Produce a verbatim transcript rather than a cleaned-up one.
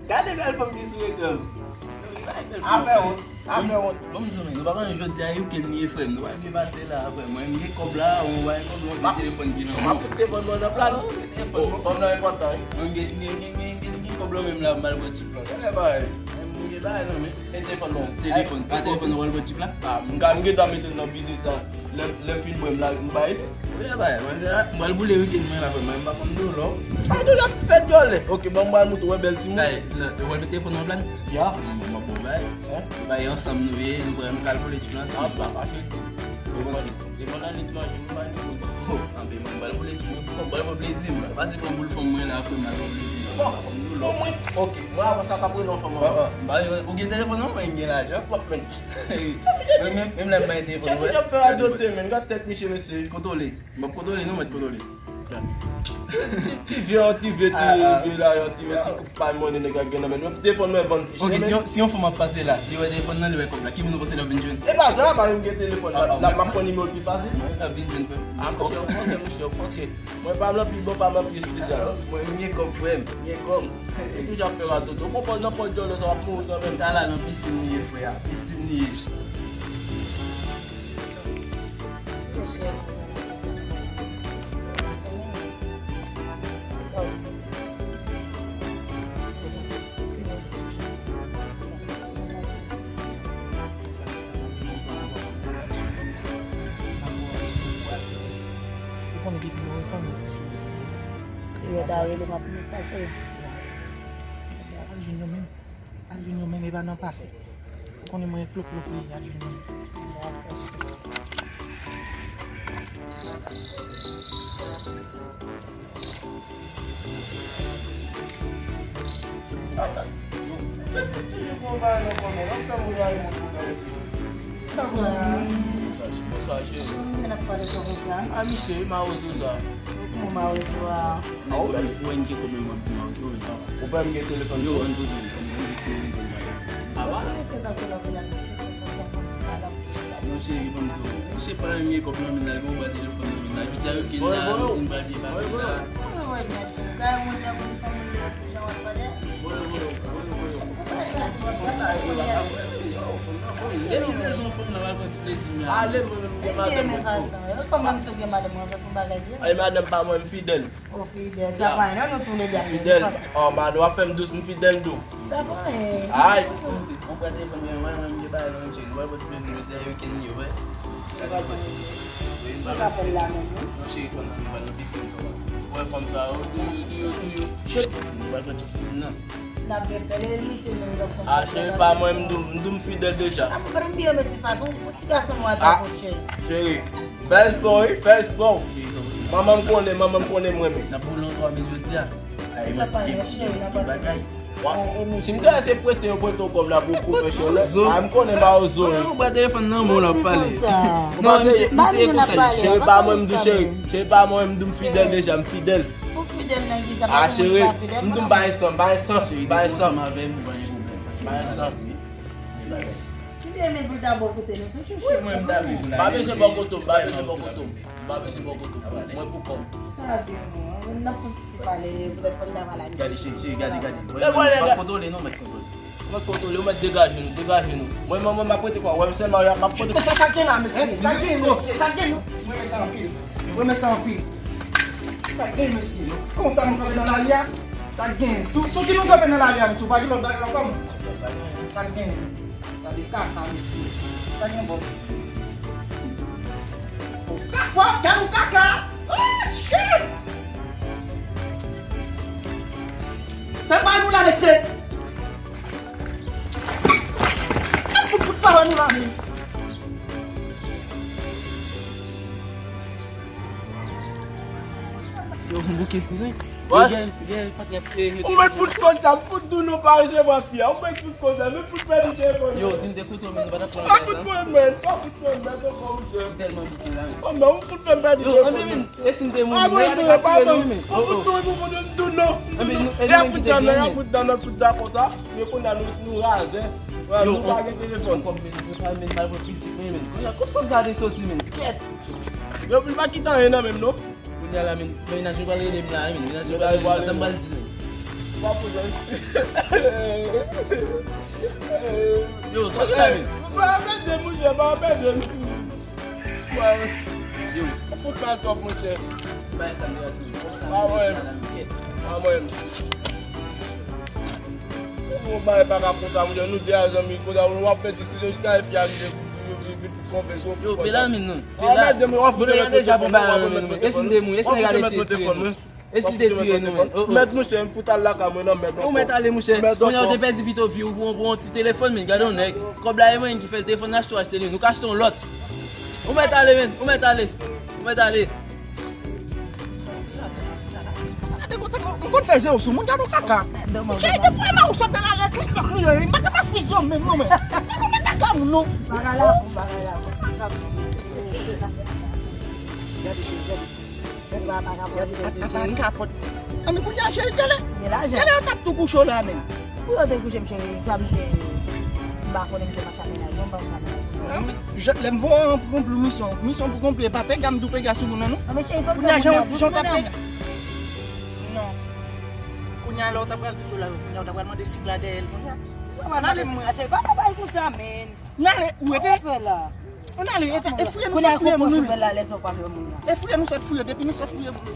Gade bèl fanm ki sou ekran. Afè wont. Afè wont. Bon, m di w, men, nou pa konnen jodi a, e ou ke n ye, frè m. Nou pa byen pase la, frè m. Mwen, m gen kòb la, ou pa gen kòb la, ou gen telefòn ki nan men w. M ap fout telefòn mwen nan pla, non? Telefòn, fanm nan enpòtan, wi. Mwen, m gen, m gen, m gen, m gen, m gen kòb la menm la, m al pran chip la. Gade bagay. Mwen, m gen bagay nan men. E telefòn non. Telefòn. Pa telefòn nan w al pran chip la? Ah, m ka, m gentan mete l nan biznis la. Lè, lè m fin bwè, m la, m bay. Wi, bay. Mwen, m pral boule wikenn mwen la, frè m. Mwen pa konn dolo. Pa toujou ap fè djòlè. Ok, bon, m pral montre w bèl timoun. Bay, w al mete telefòn nan plat? Ya. Bon, bon, bon, bay. Bay ansanm nou ye, nou pral, nou pral boule chip la ansanm. Ah, pa fache. Telefòn, telefòn nan li t manje, m pa li konn. Oh, anben, mwen, m pral boule chip la. Bon, bay mwen plezi, m pral pase pran boul fanm mwen la, frè m, m pral pran plezi. Bon, bon, mwen, ok. Mwen, avan sa, k ap rele yon fanm ankò. Ba, ou gen telefòn nan mwen, m gen lajan. Bon, men. Menm, menm lè m bay telefòn, wè. Kèk jan fè radote, men. Gad tèt misye, mesye. Kontwole. M ap kontwole, non, mèt kontwole. Ti, ti vye, ti vye, ti vye la, yon ti vye, ti koup pay mòn, nèg la gen nan men. Telefòn mwen vann pi chè, men. Ok, si yon, si yon fanm ap pase la, li wè telefòn nan, li wè kòb la. Ki moun ou panse l ap vin jwenn? E pa sa, pa yon gen telefòn la. M ap pran nimewo l pi fasil. L ap vin jwenn, frè. Ah, mouche, fòke, mouche, fòke. Mwen pa m lan pi bon, pa m lan pi espesyal. Mwen, m gen kòb, frè m. M gen kòb. Ou toujou ap fè radote. Ou konprann nan pòt djòlè sa w ap mouri kanmenm. Tala nan pisin li ye, frè a. Pisin li ye. Ou konnen depi yo fanmi ti se. Yo ta rele m ap pase. Al jwenn yo menm. Al jwenn yo menm, e pa nan pase. Ou konnen mwen klop klop li, al jwenn yo menm. Bonswa. Bonswa, cheri. Bonswa, cheri. Kòman n ap pale konsa? A, misye, mawozo sa. Kòman mawozo a? A, ou menm? Ou wè n gen kòb menm, w ap di mawozo, men pa mawozo. Ou pa menm gen telefòn? Yo, ann poze, ann poze, ann poze. A, ba? Ti mesye tankou l ap vin ak misye, se konsa pou m pale. Non, cheri, ban m di w. Misye pa renmen kòb nan men l, li gon bwa telefòn nan men l. Jodi a, yo ken la, m di m pral depase la. Mwen wè, mèsi. Gade moun nan konn fanmi l, jan w ap pale. Depi sezon fanm nan, pral pran ti plezi m la. Ale, mwen menm, m gen madanm mwen tou. Kòman misye gen madanm mwen, fè son bagay byen? Ay, madanm pa mwen, m fidèl. Ou fidèl, sa pa anyen, non, nou toulède ap fidèl. Oh, madanm, w ap fè m dous, m fidèl tou. Sa pa anyen. Ay. Ou pran telefòn mwen, mwen, mwen, m gen bagay nan men m, cheri. Mwen, pran ti plezi m jodi a, weekend li, wè. Ou pa pran. Wi, m pa pran. Ou ka fè l la menm, wi. Non, cheri, fanm nan, nou pral nan pisin, sa w panse? Wè, fanm sa, oh, do you, do you, do you. Cheri, nou pral pran ti pisin nan. N ap byen fè l, e misye menm, l ap konn. Ah, cheri, pa mwen, m dou, m dou m fidèl deja. Ah, mwen pa t bliye met ti fason, ti gason nwa ta vo, cheri. Cheri, fè espò, wi, fè espò. Manman m konnen, manman m konnen mwen menm. N ap boule yon twa mil jodi a. Sa pa yon cheri, n ap bagay. Si m te se prete yo, prete yo kòb la pou, pou fè chè la. Ah, m konnen mawozo. Ou pran telefòn nan, men w ap pale. Non, misye, misye e konsa li. Cheri pa mwen, m di cheri. Cheri pa mwen, m di m fidèl deja, m fidèl. Ou fidèl nan ki sa? Ah, cheri, m di m bay san, bay san, bay san. Bay san. Kite men pou l ta bò kote nou tou, chouchou. Mwen, m ta vle pou l ale. Pa bezwen bò kote m, pa bezwen bò kote m. M pa bezwen bò kote m. Mwen pou kò m. Sa byen bon. N ap fout pale, mèt fanm nan pale. Gade, cheri, cheri, gade, gade. Mwen, mwen pa kontwole, non, mèt kontwole. Mwen kontwole, ou mèt degaje nou, degaje nou. Mwen, mwen, mwen, m ap rete kwa, wè m sèlman, m ap kontwole. Sa, sa gen la, mesye? Sa gen, mesye? Sa gen, non? Mwen, sa anpil. Mwen, sa anpil. Sa gen, mesye? Konsa nou kanpe nan lari a? Sa gen. Sou, sou ki nou kanpe nan lari a, mesye? Ou pa gen lòt bagay ankò, mwen? Sa gen. Gade kaka, mesye. Sa gen bon. Kaka, gade yon kaka. Oh, shit! Fè pa nou la, mesye. Fout, fout pa nou la, men. Yo, m bouke, zen. Ou mèt fout kòd sa, m fout di w nou pa resevwa fi a. Ou mèt fout kòd sa, mèt fout pèdi telefòn. Yo, si n te koute w, men, nou pa t ap pran bagay sa. Pa fout mwen, men, pa fout mwen, men, ankò, monchè. M tèlman bouke la, men. Oh, men, ou fout fè m pèdi telefòn. Yo, anben, men, e si n te mouri, men, ale ka tire nou, men. Ou fout nou, ou fout nou, nou, nou. Anben, nou, e nou menm ki te gen, men. Y ap fout dan, y ap fout dan, y ap fout dan konsa. Men kounye a, nou, nou razè. Nou pa gen telefòn. Yo, men, nou pa, men, mal pran pil tip, men, men. Kounye a, kot fanm sa te soti, men? Kèt. Yo, li pa kite anyen nan men m, non. Kounye a la, men, mennaj mwen pral rele m la, men, mennaj mwen pral rele m la, sa m pral di, men. Yo, sa w gen la menm? Pa pèdi, monchè, pa pèdi. Yo, fout mal twòp, monchè. Bay sa m deja tou. Pa mwen. Pa mwen. Yon bagay pa ka konsa, monchè. Nou de a zanmi, kote w ap fè disizyon jiska e fi a rive vin fout konfyans. Yo, Belami, non. Belami, nou deja bon bagay nan men nou. E si n te mouri? E si n gade ti tire nou? E si l te tire nou menm? Oh, oh. Mèt monchè, m fout al lakay mwen nan mèt ankò. Ou mèt ale, monchè. Mèt ankò. Kounye a ou te pèdi pito vi ou pou, pou yon ti telefòn, men gade yon nèg. Kòb la e mwen ki fè l, telefòn nan achte, ou achte li. Nou ka achte yon lòt. Ou mèt ale, menn. Ou mèt ale. Ou mèt ale. Gade konsa, m konn fè zewo sou moun, gade yon kaka. Cheri, depi w wè m a ou sot nan lari, klik nan kriye, m pa ka pa fizye w menm, non, men. Gade yon kaka moun, non. Bagay la, bon, bagay la, bon. Gade, cheri, gade. Gade, gade, gade, kapòt. Ann kounye a, cheri, gade. Gade, yo t ap tou kouche w la menm. Pou yo te kouche m, cheri, sa m te, m pa konnen m te mache ak mennaj, non, ban m sa menaj. Ah, men, lè m voye w pou konpli misyon, misyon pou konpli, e pa pega m tou pega sou moun nan, non. Ah, men cheri, fòk kounye a, jan w t ap pega. Non. Kounye a, lè w t ap pral tou sou la, kounye a, w t ap pral mande sik la dèyè l, kounye a. Ann ale, mwen. Cheri, pa fè bagay konsa, men. N ale, ou rete? Sa w fè la? Ann ale, e, e fouye nou sot fouye moun, wi. E fouye nou sot fouye, depi nou sot fouye moun.